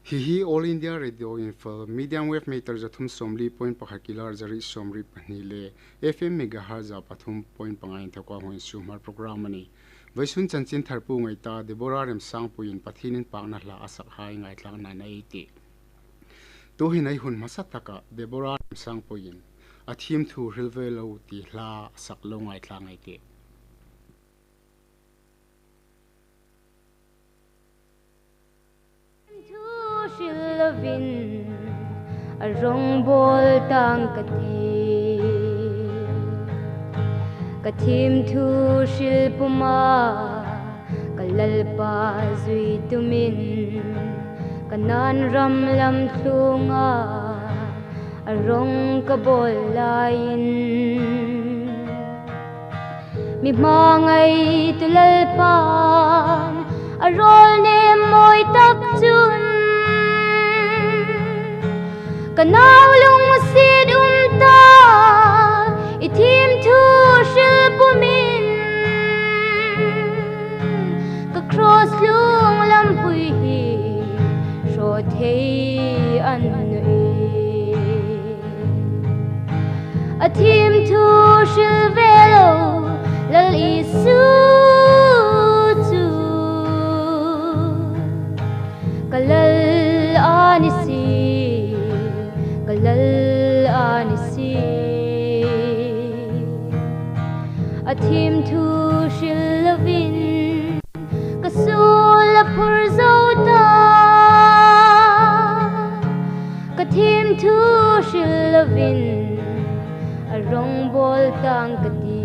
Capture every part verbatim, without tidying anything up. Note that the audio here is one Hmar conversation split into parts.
Hi hi All India Radio Imphal, medium wave meter za thum sawmli point pakhat, kilohertz za sawmli pahni le F M megahertz za pathum point panga inthawka hung insuo Hmar program a nih. Vawisun chanchin thar pu ngai ta, Deborah Remsangpuiin Pathien inpakna hla a sak hai ngaithlak nan ei tih. Tuhin ei hun hmasa taka Deborah Remsangpuiin a thiem thu hril ve lo ti hla a sak lo ngaithlak ei tih. Thu hril lovin a rawngbawl tang ka ti. Ka thiem thu hril puma ka Lalpa zui tumin, Kanan ram lam thlunga a rawng ka bawl laiin, mi hmangai tu Lalpan a rawl nem mawi tak chun, ka nau lungsiet um ta, i thiem thu hril pumin, ka cross lung lampui hi hraw thei a ni. A thiem thu hril ve lo Lal Isu chu ka Lal a ni si, ka Lal a ni si. A thiem thu hril lovin ka suol a phur zo ta, ka thiem thu hril lovin a rawngbawl tang ka ti.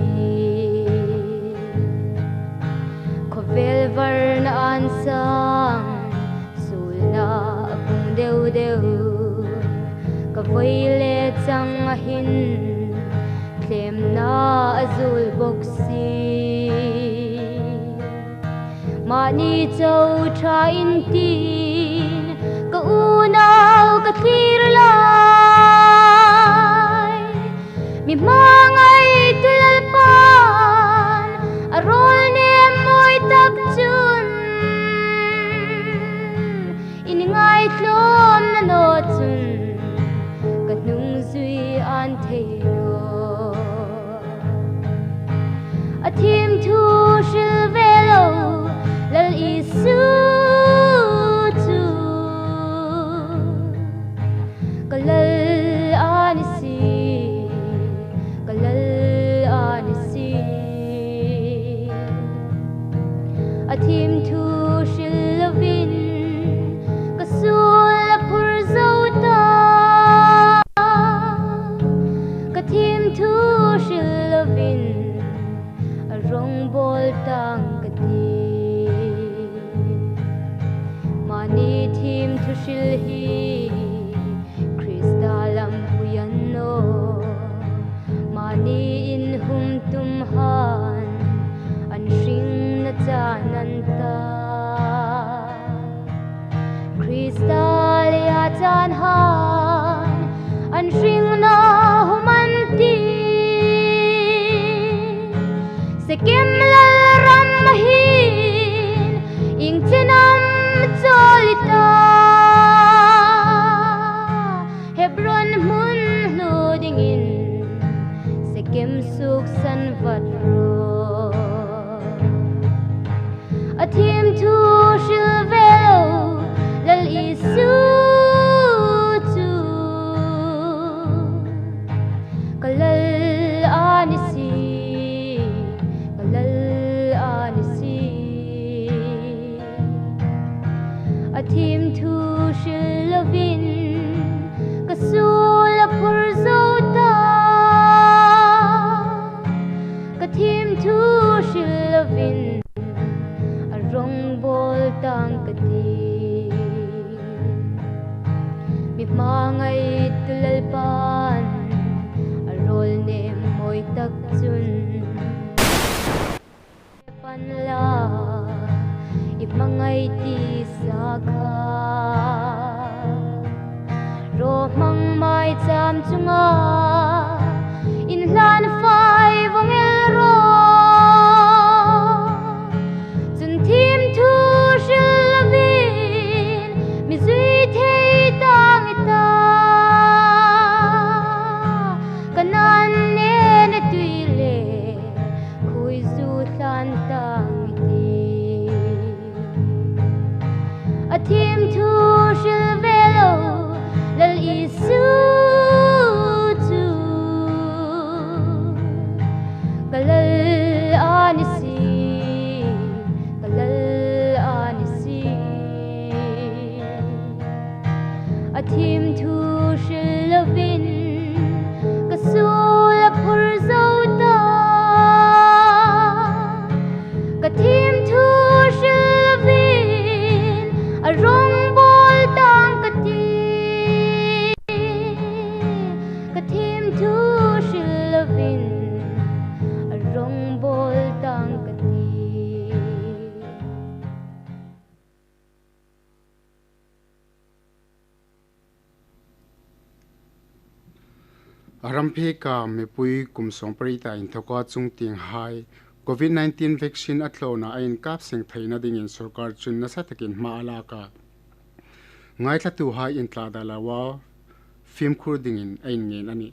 Khawvel varna an sang, suolna a pung deu deu, ka voi le changa hin tlemna a zuol bok si. Mahni chau ṭha intin ka unau ka thlir lai, mi hmangai tu Lalpan a rawl nem mawi tak chun, i ngaitlawmna naw chun ka hnungzui an thei naw. A thiem thu hril ve lo Lal Isu chu ka Lal a ni si, ka Lal a ni si. A thiem thu hril lovin ka suol a phur zo ta, ka thiem thu hril lovin a rawngbawl tang ka ti. Mahni thiem thu hril hi Krista lampui a ni naw, mahni inhumtuhai an hringna chan an ta. Krista leia chan hai an hringna hum an ti. Sekem lal ram hin ieng chen am chawl i ta? Hebron hmun hlu dingin Sekem suoksan vat rawh. A thiem thu hril ve lo Lal Isu chu ka Lal a ni si, ka Lal a ni si. A thiem thu hril lovin ka suol a phur zo ta, ka thiem thu hril lovin a rawngbawl tang ka ti. Mi hmangai tu Lalpan a rawl nem mawi tak chun, pan la i hmangai ti sa kha, rawhmang maicham chunga inhlan fai vong el Thiem thu hril lovin ka suol a phur zo ta. Ka thiem thu hril lovin a rawng bawl tang ka ti. Ka thiem thu hril lovin a rawng bawl tang ka ti. A ram pheka mipui kum sawmpariet a inthawka chungtienghai COVID nineteen vaccine a tlawna a inkap seng theina dingin sorkar chun nasa takin hma a lak a. Ngaithlatuhai intla da lawa fimkhur dingin a inngen a nih.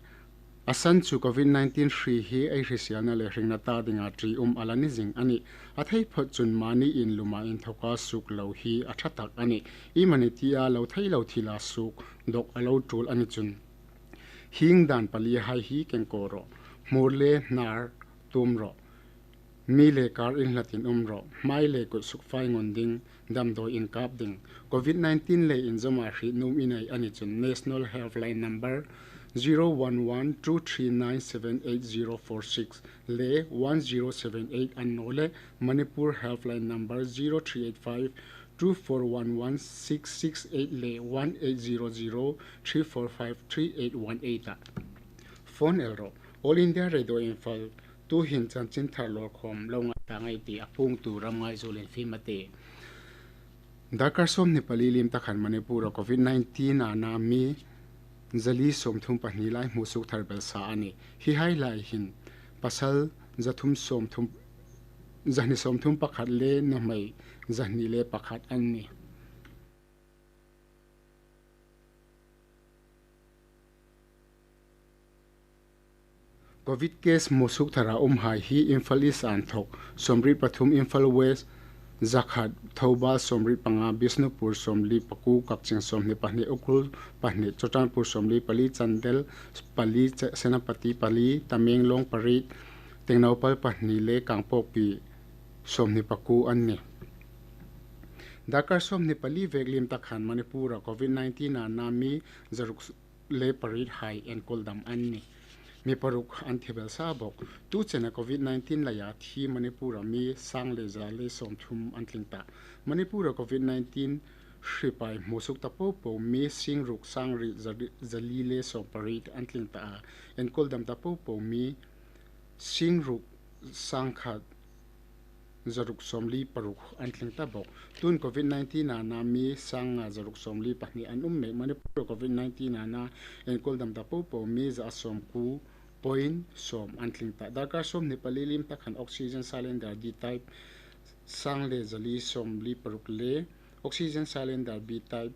A san chu COVID nineteen hri hi ei hrisêlna le hringna ta dinga ṭium a la ni zing a nih. A thei phawt chun mani inluma inthoka suok lo hi a ṭha tak a nih. Iemani tia lo thei lo thila suok dawk a lo ṭul a ni chun, hieng dan palihai hi kengkaw rawh. Hmur le hnar tuom rawh. Mi le kar inhlatin um rawh. Hmai le kut sukfai ngun ding, damdawi inkap ding. COVID nineteen le inzawma hriet nuom i nei a ni chun National Helpline Number zero one one two three nine seven eight zero four six le one zero seven eight an naw le Manipur Helpline Number zero three eight five two four one one six six eight le one eight zero zero three four five three eight one eight a phone el rawh. All India Radio Imphal, tuhin chanchinthar lawrkhawm lo ngai ta ngei ti a puongtu Ramngaizul Infim a tih. Darkar sawmhni pali liem ta khan Manipur-a COVID nineteen-a na mi zali sawmthum pahni lai hmusuok thar belsa a nih. Hihai lai hin pasal zathum sawmthum, zahni sawmthum pakhat le nuhmei zahni le pakhat an nih. COVID case hmusuok thara umhai hi Imphal East a inthawk sawmriet pathum, Imphal West zakhat, Thoubal sawmriet panga, Bishnupur sawmli pakuo, Kakching sawmhni pahni, Ukhrul pahni, Churachandpur sawmli pali, Chandel pali, Senapati pali, Tamenglong pariet, Tengnoupal pahni le Kangpokpi sawmhni pakuo an nih. Darkar sawmhni pali vek liem ta khan Manipur-a COVID nineteen-a na mi zaruk le pariet hai enkawl dam an nih. Mi paruk an thi belsa bawk. Tu chena COVID nineteen leia thi Manipur-a mi sang le za le sawmthum an tling ta. Manipur-a COVID nineteen hripai hmusuok ta popo mi singruk sangriet zali, zali le sawmpariet an tling ta a. Enkawl dam ta popo mi singruk sangkhat zaruk sawmli paruk an tling ta bawk. Tun COVID nineteen-a na mi sanga zaruk sawmli pahni an um mek. Manipur-a COVID nineteen-a na enkawl dam ta popo mi za sawmkuo point sawm an tling ta. Darkar sawmhni pali liem ta khan oxygen cylinder D type sang le zali sawmli paruk le oxygen cylinder B type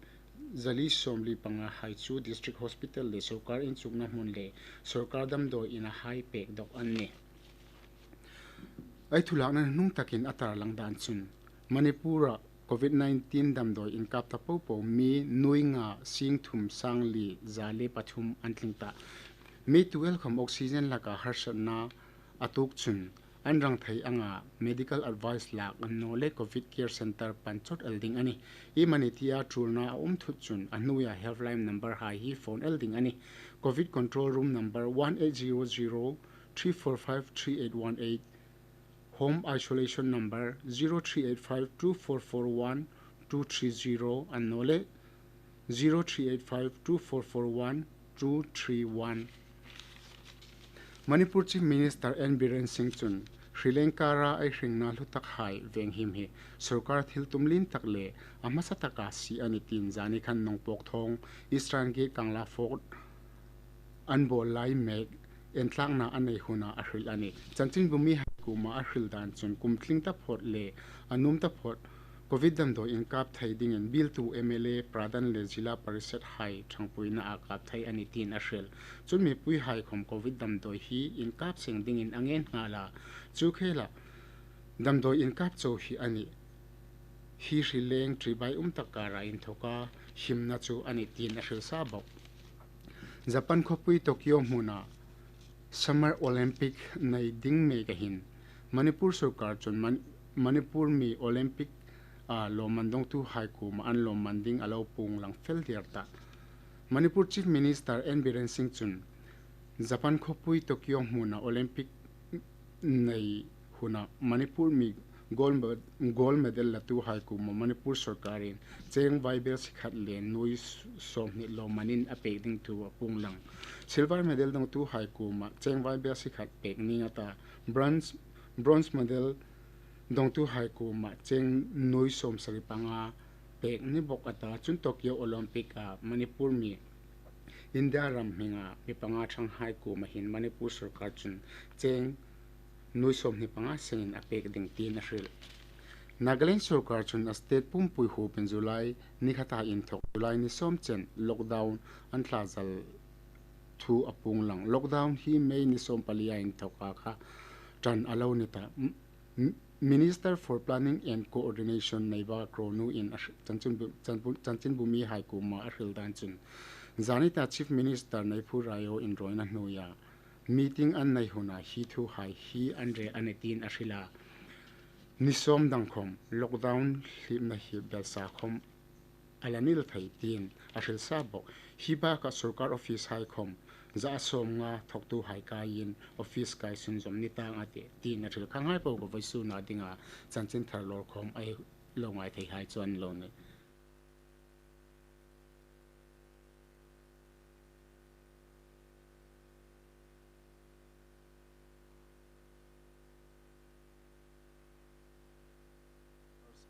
zali sawmli panga hai chu district hospital le sorkar inchukna hmun le sorkar damdawi inahai pek dawk an nih. Ei thu lakna hnung takin a tarlang dan chun Manipur-a COVID nineteen damdawi inkap ta popo mi nuoi nga singthum sangli za le pathum an tling ta. Mi tu el khawm oxygen laka harsatna a tuok chun an rang thei anga medical advice lak an naw le COVID care center pan chawt el ding a nih. Iemani tia ṭulna a um thut chun a hnuoia helpline number hai hi phone el ding a nih. COVID control room number one eight zero zero three four five three eight one eight, home isolation number zero three eight five two four four one two three zero an naw le zero three eight five two four four one two three one. Manipur Chief Minister N Biren Singh chun hri leng kara ei hringna hlu tak hai venghim hi sorkar thil tum lien tak le a hmasa taka sie a nih tiin zani khan Nongpok Thawng, Eastern Gate, Kangla Fort an bawl lai mek entlakna a nei huna a hril a nih. Chanchinbu mihai kuoma a hril dan chun kum tling ta phawt le a nuom ta phawt COVID damdawi inkap thei dingin bialtu M L A, Pradhan le Zilla Parishad hai ṭhangpuina a kap thei a nih tiin a hril. Chun mipuihai khawm COVID damdawi hi inkap seng dingin a ngen nghal a. Chu khela damdawi inkap chau hi a nih. Hi hri leng ṭibai um tak kara inthoka himna chu a nih tiin a hril sa bawk. Japan khawpui Tokyo hmuna Summer Olympic nei ding mek a hin Manipur sorkar chun Man-, Manipur mi Olympic-a lawmman dawngtuhai kuoma an lawmman ding a lo puong lang fel der ta. Manipur Chief Minister N Biren Singh chun Japan khawpui Tokyo hmuna Olympic nei huna Manipur mi gold me-, gold medal latuhai kuoma Manipur sawrkarin cheng vaibelsie khat le nuoi sawmhni lawmmanin a pek ding thu a puong lang. Silver medal dongtuhai kuoma cheng vaibelsie khat pek ning a ta, bronze, bronze medal dongtuhai kuoma cheng nuoi sawmsari panga pek ni bok a ta, chun Tokyo Olympic-a Manipur mi India ram hminga mi panga ṭhanghai kuoma hin Manipur sawrkar chun cheng nuoi sawmhni panga sengin a pek ding tiin a hril. Nagaland sawrkar chun a state pumpui hupin July ni khata inthawk July ni sawm chen lockdown an tla zal thu a puong lang. Lockdown hi May ni sawm palia inthawka kha ṭan a lo ni ta. M-, M-, Minister for Planning and Coordination Neiba Kronu in a hri-, chanchin bu-, chanpu-, chanchinbumihai kuoma a hril dan chun, zanita Chief Minister Neiphiu Rio inrawina hnuoia meeting an nei huna hi thuhai hi an rel a nih tiin a hril a. Ni sawm dang khom lockdown hlipna hi belsa khom a la nil thei tiin a hril sa bok. Hi baka sawrkar office hai khom za sawmnga thawktuhai kaiin office kai sunzawm ni tang a tih tiin a hril. Khanghai po kha vawisuna dinga chanchin thar lawr khom ei lo ngai theihai chu a ni lo nih.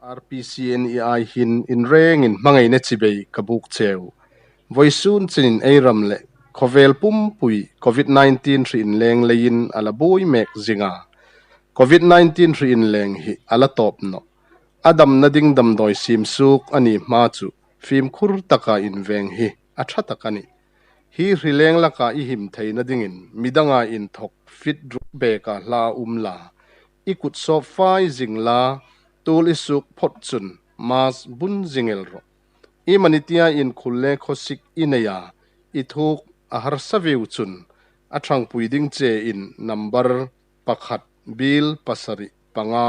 R P C N E I hin inrengin hmangaina chibai ka buk cheu. Vawisun chenin ei ram le khawvel pumpui COVID nineteen hri inleng leiin a la buoi mek zing a. COVID nineteen hri inleng hi a la tawp nawh. A damna ding damdawi siem suok a ni hma chu fimkhur taka inveng hi a ṭha tak a nih. Hi hri leng laka i him theina dingin midanga inthawk feet ruk beka hla um la, i kut sawp fai zing la, tul i suok phot chun mask bun zing el rawh. I mani tia inkhul le khawsik i nei a, i thuok a harsa vieu chun a ṭhangpui ding chein number pakhat bial pasari panga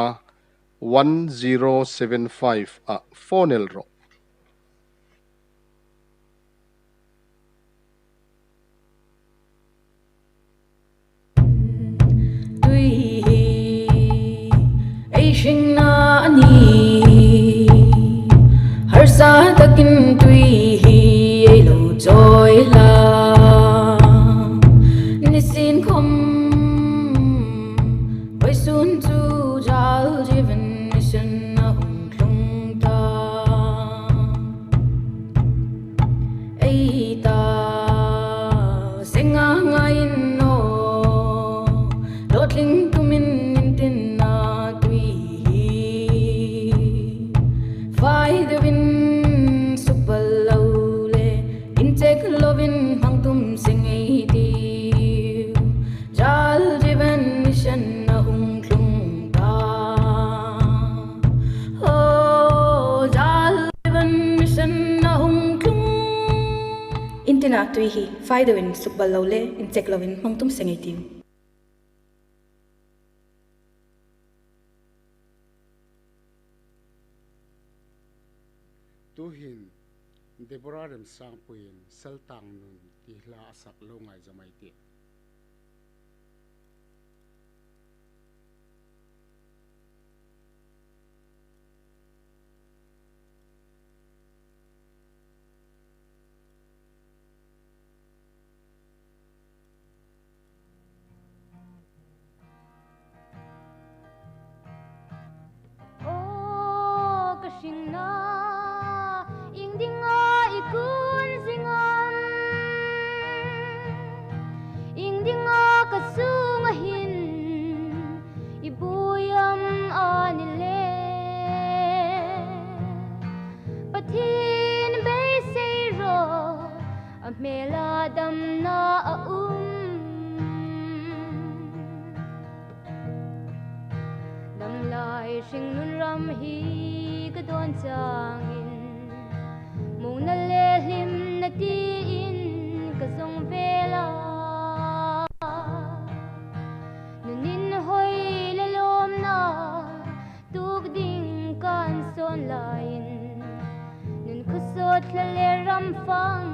one zero seven five-a phone el rawh. Tui hi ei hringna a nih. Harsa takin tui hi ei lo chawi la. Nisin khom vawisun chu Jal Jeevan Mission a hung tlung ta. Ei ta seng a ngai naw, hlawtling tumin intinna tui hi fai deuin suk bal lo le, inchek lovin hmang tum seng ei tiu. Jal Jeevan Mission a hung tlung ta. Oh, Jal Jeevan Mission a hung tlung. Intinna tui hi fai deuin suk bal lo le, inchek lovin hmang tum seng ei tiu. Tuhin Deborah Remsangpuiin Saltang Nun ti hla a sak lo ngaizawm ei tih. Aw ka hringna, iengdinga i kun zing am? Iengdinga ka sunga hin i buoi am a ni le? Pathien beisei rawh, a hmela damna a um. Damlai hringnun ram hi ka dawn changin, muongna le hlimna tiin ka zawng vel a. Nun inhawi le lawmna tuok ding kan sawn laiin, nun khawsawt hla le ram fang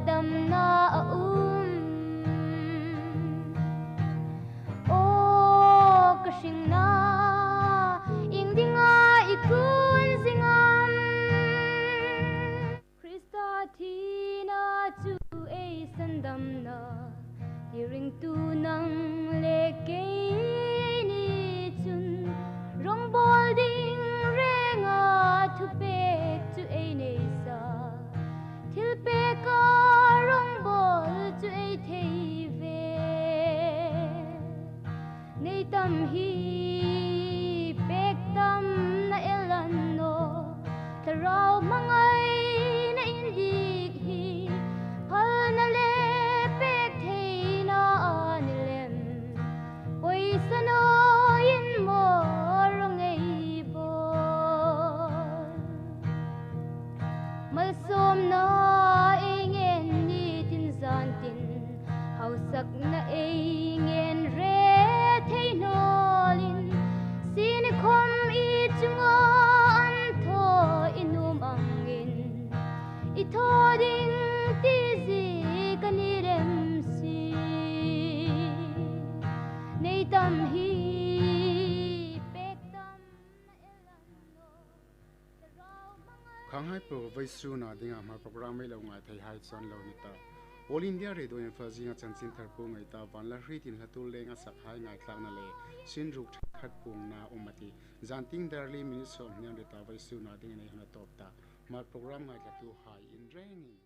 Damna a um. Aw ka hringna, iengdinga i kun zing am? Krista thina chu ei sandamna, ti ringtu nang le kei ni chun, rawngbawl ding renga thupek chu ei nei sa, thilpeka rawngbawl chu ei thei ve. Nei tam hi pek tam na el a ni naw, thlarau hmangaina indik hi phalna le pek theina a ni lem. Poisa naw in maw rawng ei bawl? Malsawmna ei ngen ni tin zan tin, hausakna ei ngen re thei nawlin, sin khom i chunga an thaw i nuom angin, i thaw ding ti zie ka ni lem si. Nei tam hi pek tam na el a ni naw. Khanghai po, vawisuna dinga Hmar program ei lo ngai thei hai chun lo ni ta. All India Radio Imphal zinga chanchin thar puong ei ta, Vanlalhriet inhlatu leng a sakhai ngaithlakna le sin ruk ṭhenkhat puongna um a tih. Zan tieng dar li minute sawmhni an ri ta, vawisuna dingin ei hung tawp ta. Hmar program ngaithlatuhai in rengin